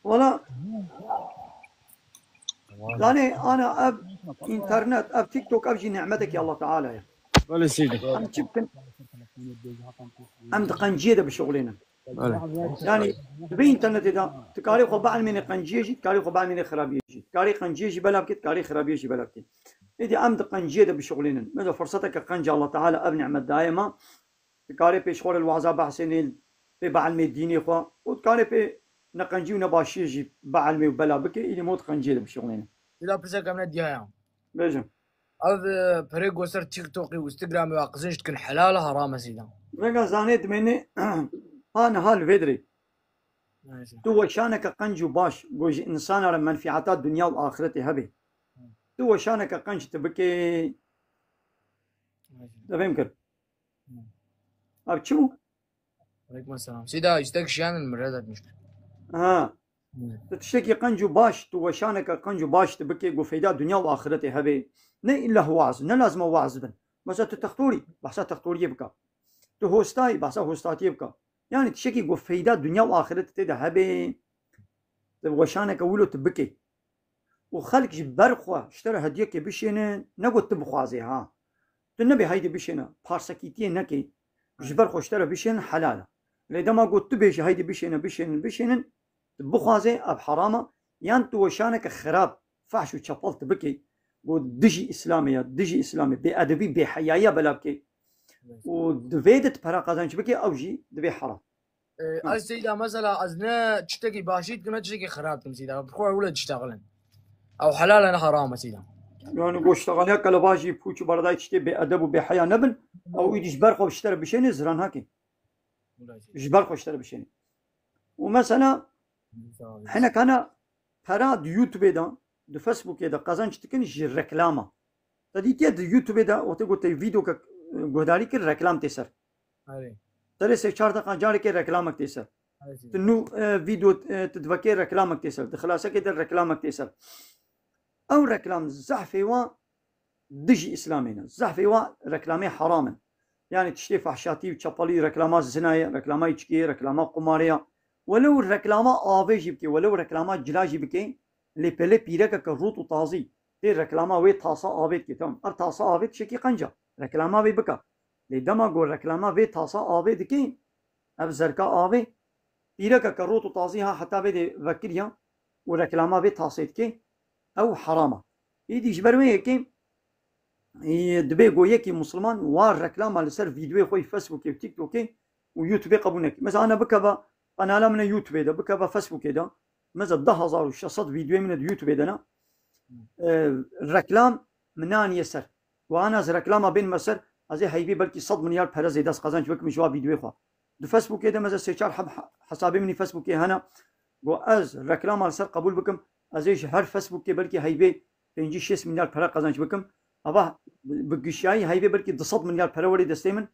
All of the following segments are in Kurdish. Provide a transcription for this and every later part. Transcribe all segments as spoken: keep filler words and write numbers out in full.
Wala, yani ana ev internet, ev TikTok, ev jî nimetekî Allah Teala ye. Belê seyîdê. Em çi bikin? Em di qenciyê de bişuxulênin. Belê. Yani, di vê internetê de, tu karê xwe bielmênê qenciyê jî, tu karê xwe bielmênê xirabiyê jî. Tu karê qenciyê jî bela bikê, tu karê xirabiyê jî bela bikê. Êdî em di qenciyê de bişuxulênin. Mesela firseteke qenc Allah Teala ev nimet daye me. Tu karê pêş xwe re li waza behsênê, pê bielmê dînê xwe. Û tu karê pê neqencî û nebaşiyê jî bielmê û bela bikê, êdî mo di qenciyê de bişuxulênin. Bila pirsek em ne diyaya. Bêjim. Ev, e, perê ku ser TikTokê û Instagramê ve qezenc dikin helal e, heram e seyda? Vega zanê dimênê ha niha li vê dirê. Neyse. Tu weşaneke qenc û baş ku ji insana re menfîeta dinya û axretê hebe. Tu weşaneke qenc tu bikê. Neyse. Devêm kir. Hı. Ev çi bû? Aleyküm selam. Seyda, istek şiyanın mı reddetmiştir? Ha. Hı. Tu tiştekî qenc û baş, tu weşaneke qenc û baş tu bikê, ku feyda dinya û axretê hebe. Ne illa waz, ne lazim e waz bin. Mesela tu textorî, behsa textoriyê bika. Tu hostayî, behsa hostatiyê bika. Yani tiştekî ku feyda dinya û axretê tê de hebe. Tu weşaneke wilo tu bikê. Û xelk ji ber xwe ji te re hediyekê bişêne, ne got tu bixwazê ha. Tu nebê heydê bişêne, parsekîtiyê nekê. Ji ber xwe ji te re bişênin helal e. Lê dema got tu bêjî heydê bişêne, bişênin, bişênin, tu bixwazê, ev heram e. Yan tu weşaneke xirab, fehş û çepel tu bikê, got dijî Îslamê ye, dijî Îslamê, bêedebî, bêheyayiya bela bikê. Û divê de tu pera qazanç bikê, ew jî divê heram. E, Hı. Ez seyda mesela ez ne tiştekî başî dikim, ne tiştekî xirab dikim seyda. Bi xwe wile diştexilin. Ew helal e, ne heram e seyda. Yani goştexaliya kelebajî, pûç û beredayî tiştê bêedeb û bêheya nebin. Ew îdî ji ber xwe ji te re bişênê ziran hakê. Wila seyda. Ji ber xwe ji te re bişênê. Û mesela Sağ ol. Hinek hene pera di YouTubeê de, di Facebookê de qezenç dikin ji reklama. Te dîtiye di YouTubeê de wextê ku te vîdeoke, e, guhdarî kir, reklam tê ser. Erê. Serê sê çar deqa carekê reklamek tê ser. Erê. Tu nû, e, vîdeo, e, tu divekê reklamek tê ser. Di xilasekê de reklamek tê ser. Ew reklam zehfê wa dijî Îslamê ne. Zehfê wa reklamê heram in. Yani tiştê fehşatî û çepelî, reklama zina ye, reklama îçkiyê, reklama qumarê ya. Welew reklama avê jî bikê, welew reklama cila jî bikê, lê pelê pîrekeke rût û tazî tê reklama wê tasa avê dikê. Tamam, ev tasa avê tiştekî qenc e. Reklama wê bike. Lê dema ku reklama vê tasa avê dikê, ev zerka avê, pîrekeke rût û tazî ha heta vê dê vekiriya û reklama vê tasê dikê, ew heram e. Îdî ji ber wê yekê, e, dibê ku yekî Musliman wa reklama li ser vîdeoyê xwe yê Facebookê û TikTokê û YouTubeê qebûl neke. Mesela ana bikeve qenala min e YouTubeê de, bikeve Facebookê de, mesela deh hezar û şeş sed vîdeoyê min e di YouTubeê de ne, e, reklam min naniye ser. Wana ez reklama bên me ser, ez ê heybê belkî sed milyar pere zêde ez qezenc bikim ji wa vîdeoyê xwe. Di Facebookê de meze sê çar heb ha-, hesabê min ê Facebookê hene. Go ez reklama li ser qebûl bikim, ez ê ji her Facebookê belkî heybê pêncî şêst milyar pere qezenc bikim. Ava bi, bi gişiyayî heybê belkî du sed milyar pere were destê min.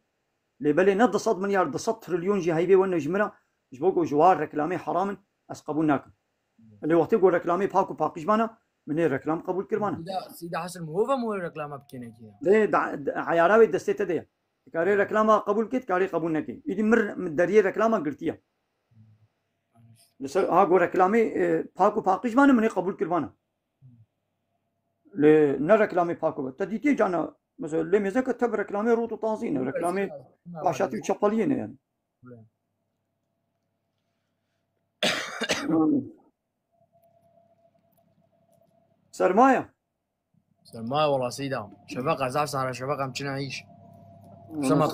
Lê belê ne du sed milyar, du sed trilyon jî heybê wene ji min re. Ji bo ku ji wa reklamê heram in, ez qebûl nakim. Lê wextê ku reklamê pak û paqij bana, min ê reklam qebûl kiribana. Sîda, Sîda Hesil, mihova mihova reklama bikêne kî? Lê da, da, eyara wê destê te de ye. Dikarê reklama qebûl kê, dikarê qebûl nekê. Îdî mir, mir deriyê reklama girtiye. Li ser, ha ku reklamê, e, pak û paqij bana, min ê qebûl kiribana. Lê ne reklamê pak û, te dîtiye cana, mesela lê mêzeke te bi reklamê rût û tazî ne, reklamê başatî û çepeliyê ne yani. Sermaye. Sermaye wala seyda. Şefeqa, zaf sare şefeqa, em çine iş. Sema.